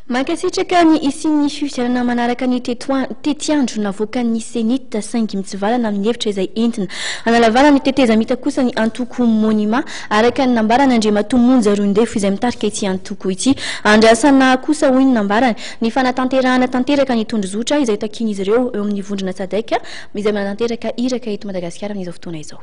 Mankasitraka ny hisian'ny fifidianana manaraka ny tetiandro navoakan'ny Cenit saingy mitsivalana amin'ny hevitra izay entina hanalavana ny tetezamita kosa ny antoko Monima araka ny nambaran'Andriamatoa Monja Roindefo izay mitarika ity antoko ity. Andrasana kosa hoy ny nambarany ny fanatanterahana tanteraka ny tondrozotra izay takian'izy ireo eo amin'ny vondrona Sadec izay manatanteraka iraka eto Madagasikara amin'izao fotoana izao.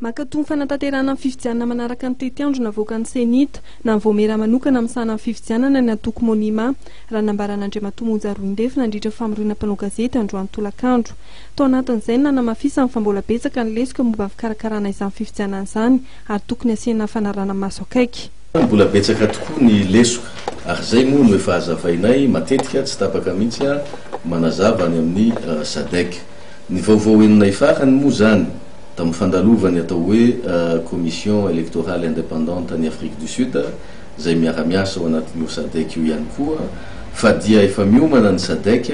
Mankatò ny fanatanterahana ny fifidianana manaraka ny tetiandro navoakan'ny Cenit, na ny Vaomiera manokana misahana ny fifidianana ny antoko Monima, raha ny nambaran'Andriamatoa Monja Roindefo nandritra ny famoriana mpanao gazety androany tolakandro. Tao anatin'izay no nanamafisany fa mbola betsaka ny lesoka momba ny fikarakarana izany fifidianana izany ary tokony hasiana fanarahana-maso akaiky. Mbola betsaka tokoa ny lesoka ary izay moa no efa hazavainay matetika tsy tapaka mihitsy manazava any amin'ny Sadec. Ny vaovao henonay farany moa izany tamin'ny fandalovany atao hoe Commission Electorale Indépendante any Afrique du Sud izay miara-miasa ao anatin'io Sadec io ihany koa fa dia efa miomana ny Sadec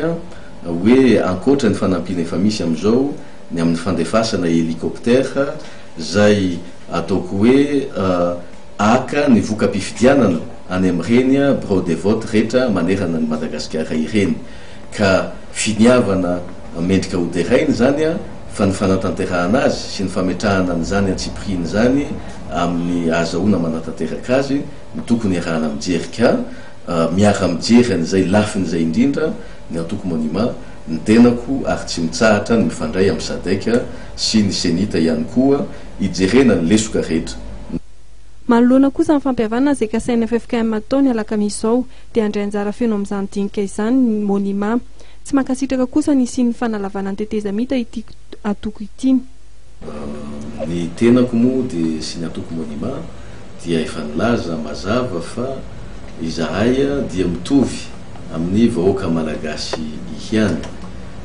hoe ankoatra ny fanampiana efa misy amin'izao ny amin'ny fandefasana hélicoptère izay ataoko hoe haka ny voka-pifidianana any amin'ireny birao de vote rehetra manerana an'i Madagasikara ireny ka finiavana mendrika ho deraina izany fa ny fanatanterahana azy sy ny fametrahana an'izany antsipiriany izany amin'ny ahazahoana manatanteraka azy no tokony iarahana mijery ka miara-mijery an'izay lafiny izay indrindra ny antoko Monima, ny tenako ary tsy mitsahatra ny mifandray amin'ny Sadec sy ny Cenit ihany koa hijerena ny lesoka rehetra. Manoloana kosa ny fampihavanana izay kasain'ny ffkm atao ny alakamisy izao dia handray anjara feno amin'izany dinika izany ny Monima. Tsy mankasitraka kosa ny hisian'ny fanalavana ny tetezamita ity antoko ity. Ny tenako moa dia sy ny antoko Monima dia efa nilaza mazava fa izahay dia mitovy amin'ny vahoaka malagasy ihany.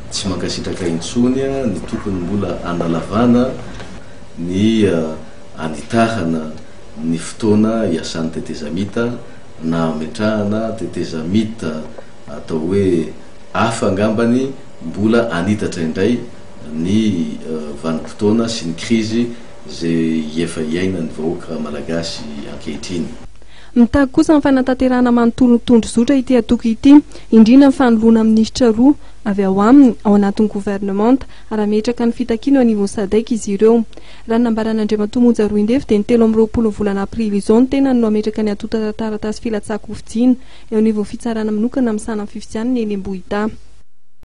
Tsy mankasitraka intsony ny tokony mbola hanalavana ny anitarana ny fotoana iasan'ny tetezamita na ametrahana tetezamita atao hoe hafa angambany mbola hanitatra indray ny vanim-potoana sy ny krizy izay efa iainan'ny vahoaka malagasy ankehitriny. Mitaky kosa ny fanatanterahana manontolo ny tondrozotra ity antoko ity, indrindra ny fanoloana minisitra roa avy ao aminy ao anatin'ny governemanta, ary hametraka ny fitakiana eo anivon'ny Sadec izy ireo. Raha ny nambaran'Andriamatoa Monja Roindefo dia ny 23 ny volana aprily izao ny tenany no hametraka ny antontan-taratasy filatsahan-kofidiana eo anivon'ny fitsarana manokana misahana ny fifidianana eny Ambohidahy.